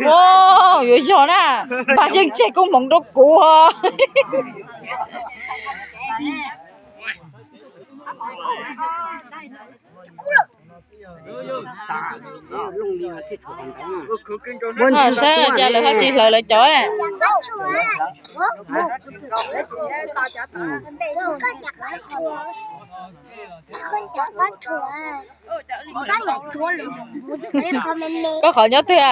Yuav yog na, npaj yeej tseg koob hmoov rau kuv os. Saib cas lawv ho tsis hlawv lawv cov. Koj qhov nyob twg?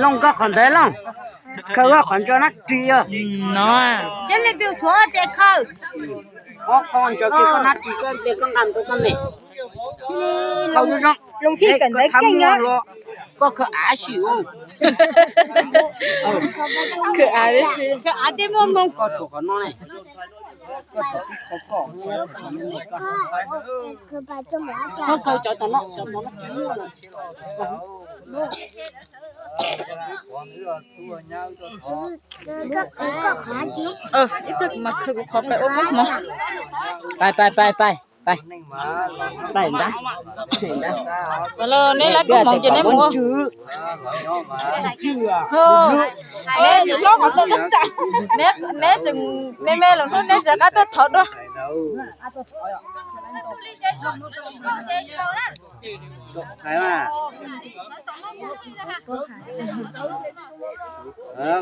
Looj, koj qhov ntawd Looj, khaws koj qhov ntso nab ris os. No, koj qhov ntso kiag koj nab ris koj nce koj nqa rau koj me. Khaws zoo zoo, koj thab muaj los koj khaws av sim. Khaws av sim, khaws av tej muaj hmoo. Koj tshuav qhov no ne, koj tshuav tib qho koj, koj tshuav me me koj. Txhob khaws cov tom no, cov tom no tsis muaj lawm. Ib pliag kuv mam khaws kuv qhov pais ua koob hmoov. Pais pais pais pais pais. Neb lawv koob hmoov ces neb mus. Neb tseem me me los hnub neb tsis qab tuaj thov dua.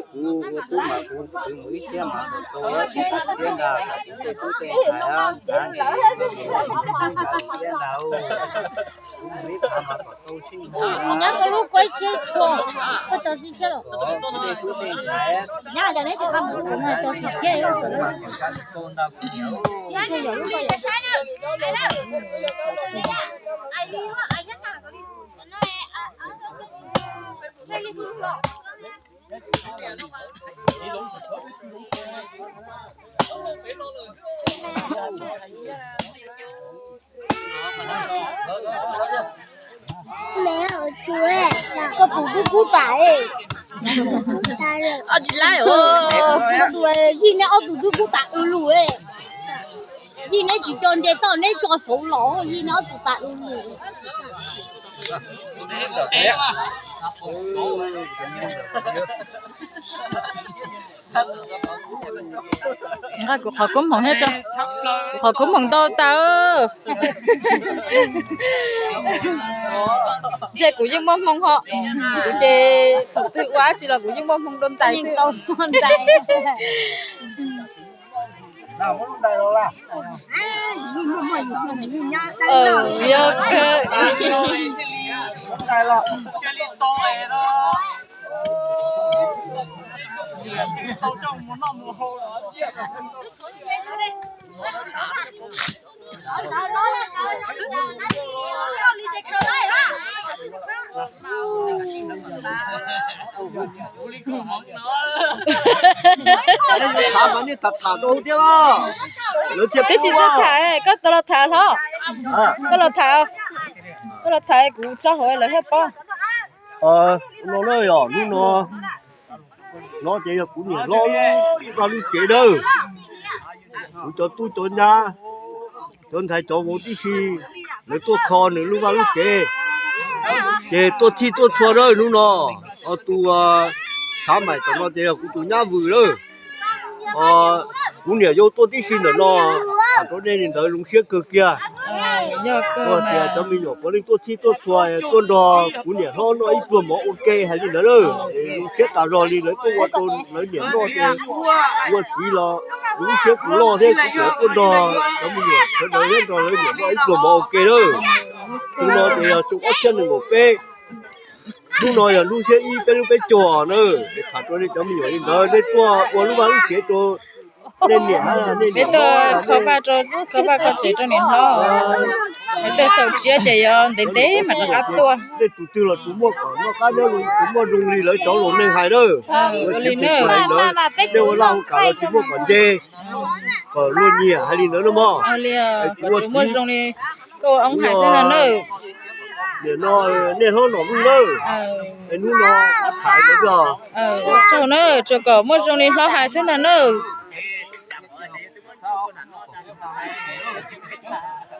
Kuv ua tub mas kuv twv mus ib thiab mas kom tau tsis tas thiab ntag, kom tub tej tub tej hais na, ntxav ntxav thiab ntag. Kuv mus ib thav mas kom tau sib ntsib. Nyob koj lub kuab tshiab tshua, koj tso tsis tshiab los. Nyob neb tsis qab mus, tso tsis tshiab. Koj tus twb kub tas. Ob tsis laib, yij neb ob tug twb kub tas ua luaj. Yij neb tsis co nce toj neb co fauv los, yij neb ob tug tas ua luaj. Nqa kuv qhov koob hmoov thiab tso, kuv qhov koob hmoov ntau tas. Ntshe kuv yeej muaj hmoo ho, kuv ces thaum twg ua dab tsi los kuv yeej muaj hmoo dua ntais xwb. Yog kawg. Twb tsis txawj tham, koj tau los tham hlo, koj los tham, koj los tham kuv tso hauv lawv thiaj paub. No na, yog hnub no no ces yog kuv niam hlob lub vaj lub tsev dawb, kuv cov tub cov nyab, cov ntxhais cov vauv tib si, lawv tuaj kho nws lub vaj lub tsev, ces tuaj txhij tuaj txhua dawb hnub no. Tus Xav Maim tom no ces yog kuv tus nyab Vwm lawm. Kuv niam yau tuaj tib si ntawm no, tham rau nej li ntawd zoo siab kawg kiag. Tias cov me nyuam puav leej tuaj txhij tuaj txhua tuaj nrog kuv niam hlob noj ib pluag mov ua ke hais li ntawd lawm, zoo siab tas zog li. Lawv tuaj ua rau lawv niam noj ces ua txiv los zoo siab kuv loj thiab kuv tuaj nrog cov me nyuam sawv daws thiab nrog lawv niam noj ib pluag mov ua ke lawm. Hnub no ces yog xyoo ob txhiab nees nkaum peb, hnub no yog hnub xiab ib peb lub peb caug na. Es tham rau nej cov me nyuam li ntawd, nej tuaj ua lub vaj lub tsev rau nej niam, nej niam hlob, kho vaj kho tsev rau niam hlob, es tej xaus tsiab ces yog ntev ntev mas rov qab tuaj. Nej tus twg los tsis muaj kom noj qab nyob zoo, tsis muaj zoo li lawv cov laus neeg hais na. Ua li ntawd, nej ua laj ua kam los tsis muaj kom nce, kom luag nyiam hais li ntawd na mog. Kom tsis muaj zoo li koj ua oob hais xwb no na. Nim no nej hlob nom vwj lawm, hnub no thaiv lawm os. Ua tsaug na, tsuas kom muaj zoo li hlob hais xwb ntag na.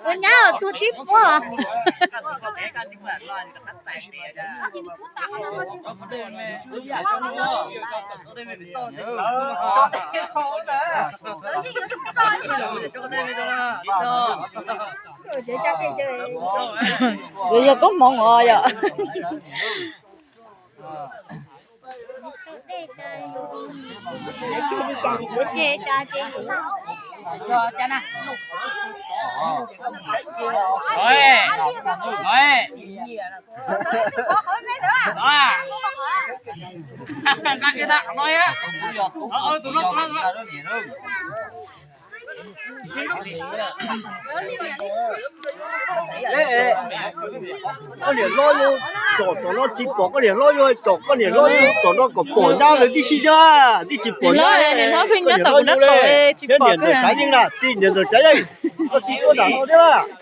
Ua nyab tuag tib puag. Yuav yog koob hmoov os yom. Koj niam hlob yug tsom tom no tsis pom, koj niam hlob yug tsom, koj niam hlob yug tsom no kom pom nyab lawv tib si yog tib tsis pom nyab. Niam hlob pheej nyob tom kuv nraub qaum tsis pom. Niam ntxawm Tsav Yeej na, tij niam ntxawm Tsav Yeej, koj tij tuaj nram no thiab.